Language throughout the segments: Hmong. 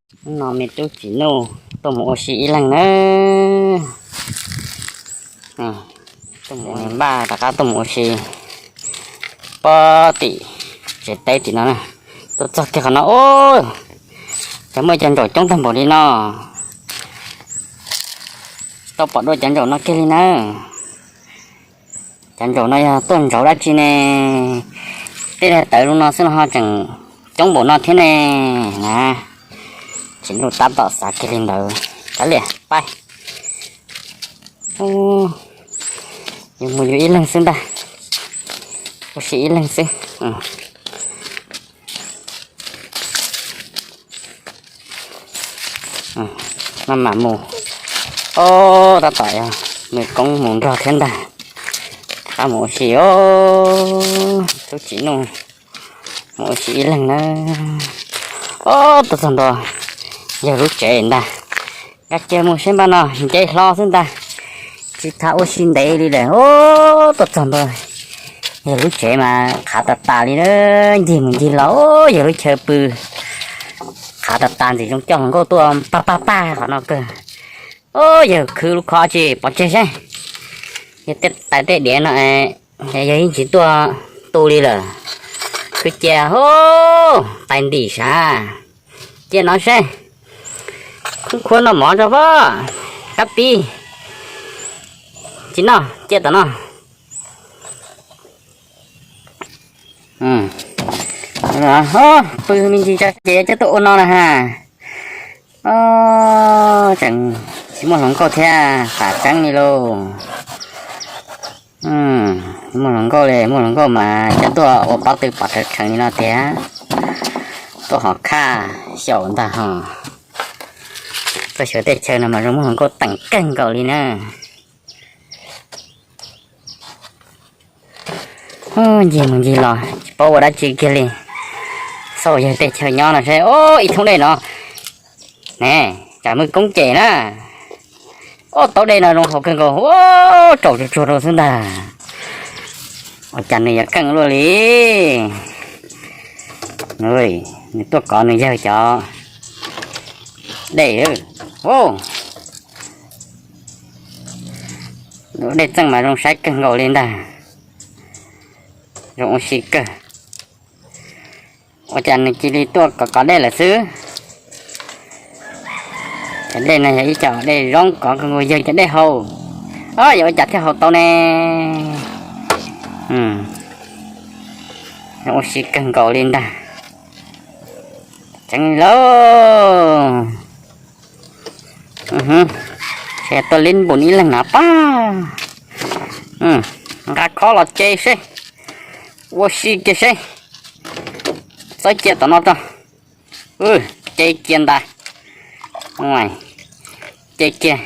No me tub Tsim Nuj tuaj mus ua si ib leeg nawb. Npaj rov qab tuaj mus ua si pob tim tsev teb tim no na. Tuaj txog kiag qhov no, ua cas muaj cov ntsaum coob tag npaum li no. Tsis tau pom dua cov ntsaum no kiag li na. Cov ntsaum no yog tuaj ntsauv dab tsi ne? Tej daim tawv zoo no xwb los ho tseem coob npaum no thiab ne. Na, Tsim Nuj tab tom xav kiag li ntawd. Kav liam, pab, yus mus yus ib leeg xwb ntag, ua si ib leeg xwb. Maj mam mus. Ob, tab tom yog nws koob mus nrog thiab ntag. Rov qab mus ua si os, tub Tsim Nuj mus ua si ib leeg na. Ob, tuaj txog ntua, yawg lub tsev ntag. Nkag kiag mus seb npaj no nce hlo xwb ntag, tsis tas ua si ntev li lawm. Ob, tuaj txog ntua, yawg lub tsev mas qhav tas tas li na, ncig mus ncig los, yawg lub chaw pw qhav tas tas, ntxim zoo coj hluas nkauj tuaj pag pag pag qhov no kawg. Ob, yawg khwv lub khob tsis pov tseg seb, yawg tej tais tej diav no yawg yeej tsis tuaj tu li lawm. Khwv cia, tais ntim sav, cia no seb, khub khuab noj mov tso pob, kab pib, tsis noj, cia tom no. Pw me ntsis tso ces coj tuaj ua no na ha. Tseem tsis muaj hluas nkauj thiab, fam tseeb li lauj. Muaj hluas nkauj li, muaj hluas nkauj mas coj tuaj ua pob tw pom rhawv rheev li no tiag. Tuaj hom khaj xyaum ntag ho. Tuaj xyuas teb chaws no mas zoo muaj hluas nkauj teem kawg nkaus li na. Ncig mus ncig los tsis paub ua dab tsi kiag li. Xauj yawg tej chaw nyob no seb, ib thoob dej no ne, tsam muaj koob cem na. Ob, tauv dej no zoo haus kawg nkaus, tsaus tsuag tsuag rau xwb ntag. Ua cas nws yuav keej luaj li. Nws tuaj kov nws yawg cov dej. Dej txeej mas zoo saib kawg nkaus li ntag. Zoo ua si kawg. Ua cas nws cia li tuaj kov kov dej lawm xwb? Cov dej no yog ib co dej zoo kov kawg nkaus, yawg cov dej haus. Yog ua cas thiaj haus tau ne? Zoo ua si kawg nkaus li ntag. Tseeb lauj. Tuaj li npus ib leeg na pab. Nqa khob los ce seb, ua si kiag seb. Txawb cia tom no tso. Ce kiag ntag. Ce kiag.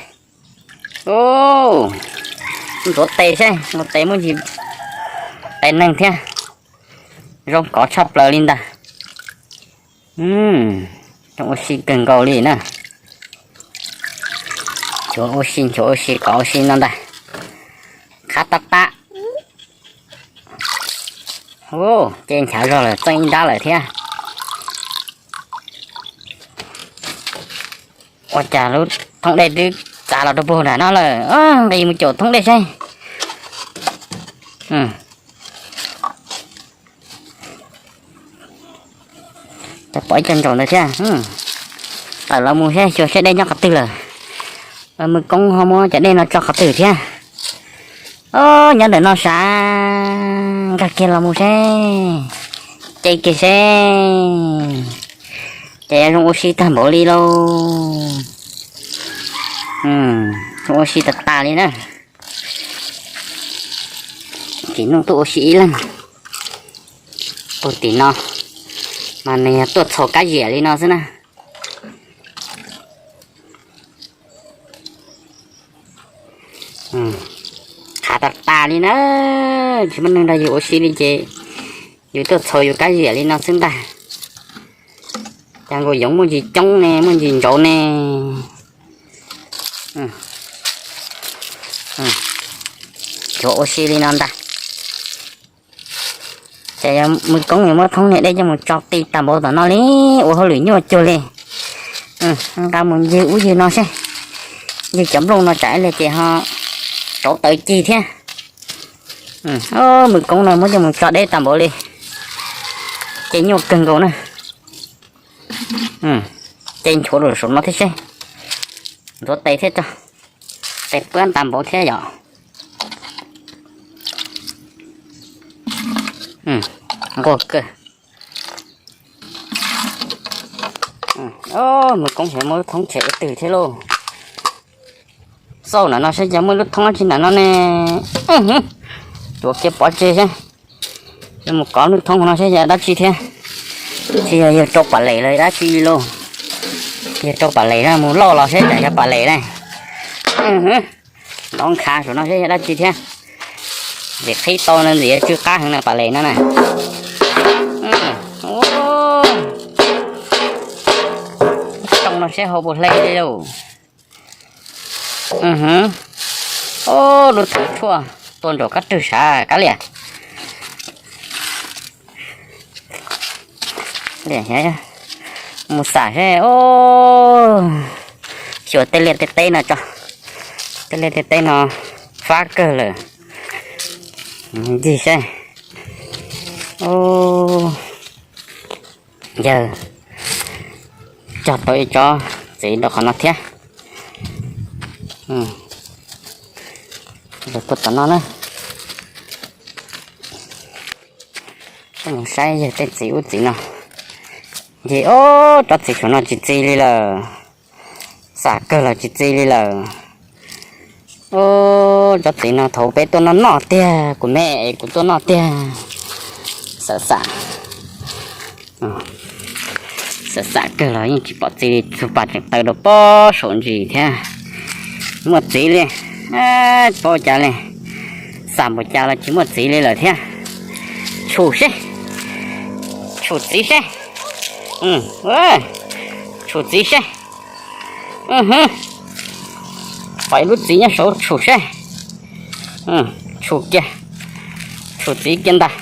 Ntxuav tes seb, ntxuav tes muaj ntsis tes neeg thiab. Zoo kov tshaj plaws li ntag. Zoo ua si kawg nkaus li na. Nchuav ua si, nchuav ua si, kov ua si no ntag. Qhav tas tas. Ce nchav zog lawm, txeej ib nrab lawm thiab. Ua cas lub thoob dej twb txav los rau puag nram no lawm, nqis mus caum thoob dej seb. Pom ib co ntsaum ntawd thiab. Tawm los mus seb xyuas seb dej nyob qhov twg lawm. Mws koob ho muab cov dej no tso qhov twg thiab. Nyob ntawm no sav, nkag kiag los mus seb. Ce kiag seb. Ces zoo ua si tag npaum li lauj. Zoo ua si tas tas li na. Tsim Nuj tuaj ua si ib leeg puag tim no, mas nws yog tuaj txhaus kab ziam li no xwb na. Qhav tas tas li na, tsis muaj neeg nrog yus ua si li ces yus tuaj txhaus yus kab ziam li no xwb ntag. Cas nkaus yoov muaj ntsis coob ne, muaj ntsis ntsauv ne. Tsuas ua si li no ntag. Ces yog Mws Koob yuav muab thoob niag dej coj mus tso ti tag npaum tom no li, ua hauj lwm nyuaj cuag li. Nqa mus ncig ub ncig no seb, ncig cov nplooj no tsam ib pliag ces ho rauv taws cig thiab. Mws koob no muab coj mus tso deb tag npaum li, ces nyuaj kawg nkaus na. Ces nchuav rau saum no thiab seb, ntxuav tes thiab tso, tes puab tag npaum thiab yom. Nquag kawg. Mws koob xyov muaj lub thoob tshem ua twg thiab lauj. Xauj ntawm no seb cas muaj lub thoob dab tsi ntawm no ne. Tuav kiag pov tseg seb, yuav mus kov lub thoob no seb yog dab tsi thiab. Tsis yog yawg rau pas les los dab tsi li lauj. Yawg rau pas les na, mus loj los seb tsam yog pas les na. Nov nkhav saum no seb yog dab tsi thiab. Ntxim qhib tau no ntxim tsw qab heev na pas les no na. Tsooj no seb hau puas hle li lauj. Lub thoob tshuaj tuaj nraum kab rwg sav kab liam. Mus xam seb, xyuas tej liaj tej teb no tso, tej liaj tej teb no fab kawg lawm. Ncig seb, yawg cog tau ib tsob txiv rau qhov no thiab. Tuaj tom no na. Mus saib yawg tej txiv ub txiv no. Ncig, ob, tsob txiv saum no tsis txi li lawm. Xam kawg los tsis txi li lawm. Ob, tsob txiv no thaum peb tuaj noj noj tiag, kuv me es kuv tuaj noj tiag. Xam xam, xam xam kawg los yeej tsis pom txi li, txug pas tseem taw rau pob saum ntsis thiab. Muaj txiv li, paub cas li, xam npaum cas los tsis muaj txiv li lawm thiab. Tshum seb, tshum txiv seb, tshum txiv seb. Pom ib lub txiv nyob saud, tshum seb. Tshum kiag, tshum txiv kiag ntag.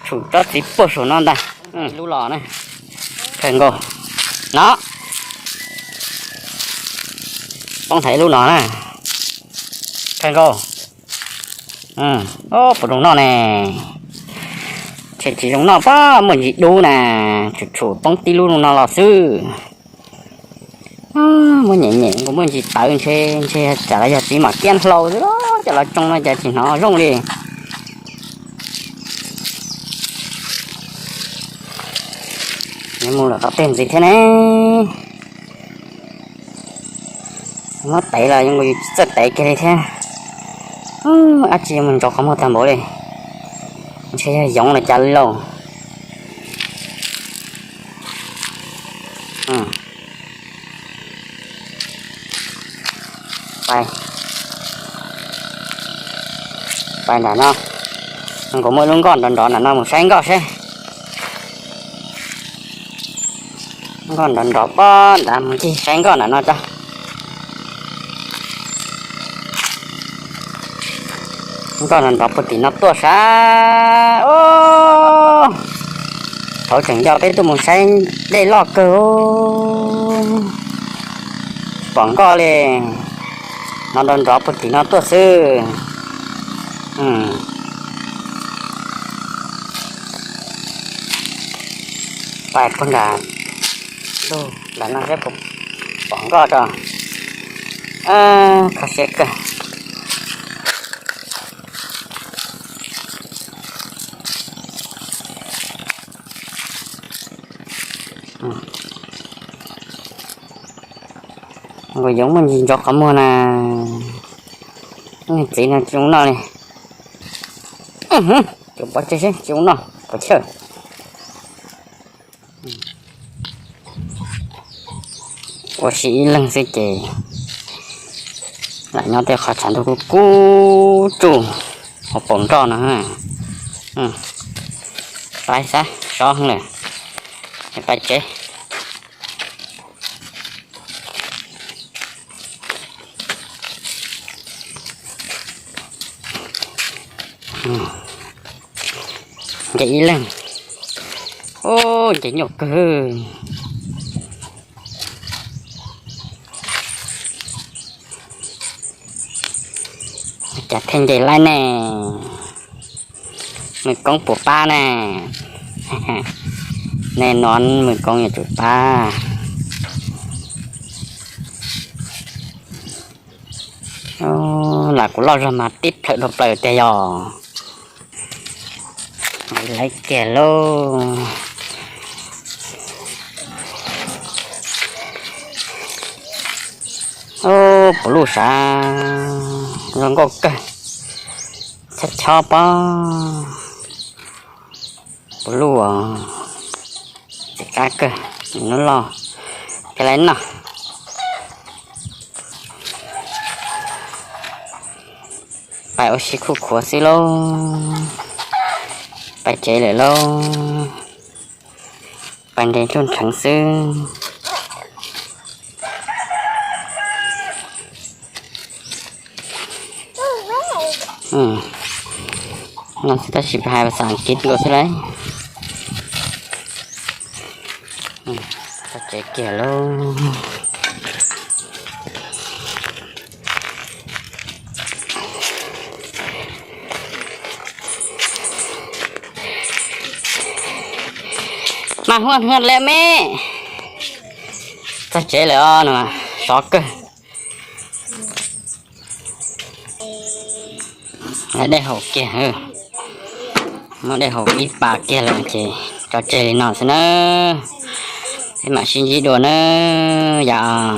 Tshum tsob txiv puag saum no ntag. Lub los na, kawg nkaus no. Poob thav ib lub no na, kawg nkaus. Puas zoo noj ne? Ntshe tsis zoo noj pab, muaj ntsis dub na, tshum tshum poob tib lub no los xwb. Muab nyem nyem nkaus muaj ntsis tawv ntshe, ntshe tsam los yog txiv mam kiab hlau xwb, coj los tsoo no cas tsis hnov zoo li. Mus lawm qhov twg ntxiv thiab ne? Muab tev los yus tsis txawj tev kiag li thiab. Dab tsi yuav mus ntsoov qhov muag tag npaum li. Ntshe yog yoov los cas li lauj. Pais nram no, nkaus muaj lub nkoj nrov nrov nram no mus saib nkoj seb. Nkoj nrov nrov pob nrad mus ncig saib nkoj nram no tso. Nkoj nrov nrov puag tim no tuaj sav. Thaum tseem nco peb tuaj mus saib dej loj kawg, pom nkoj li. No nrov nrov puag tim no tuaj xwb. Pais puag nram lug nram no seb puas pom nkoj tso. Kho siab kawg. Nkaus yoov muaj ntsis ntsoov qhov muag na. Txiv no tsis zoo noj li. Cov pov tseg seb tsis zoo noj pov chawj. Ua si ib leeg xwb ces lam nyob tej qhov tshav ntuj kub kub tsuj hauv paus nroj no. Pais xav sov heev lawm, pais tsev. Nce ib leeg. Ub, nce nyuaj kawg. Thiaj nce laib ne, Mws Koob puas pab ne? Nej nov Mws Koob yuav tsum pab. Lam kuv loj zog mas tib plhawm dhau plaws tiag yog. Laib kiag lauj. Puv luj sav, zoo nkauj kawg, chob chob pob. Puv luj, txiv qab kawg, nub loj, ces lawv noj. Pais ua si khuj khuav xwb lauj, pais tsev lawm lauj, pais nres nruj nrheev xwb. No xwb tab sis hais pas xas Askiv dua xwb lauj. Txog tsev kiag lauj. Mas huaj hwj le me. Txog tsev lawm os no, sov kawg. Dej haus kiag, muab dej haus ib pas kiag lawm ces tso tseg li no xwb na. Peb mam sib ntsib dua na yom.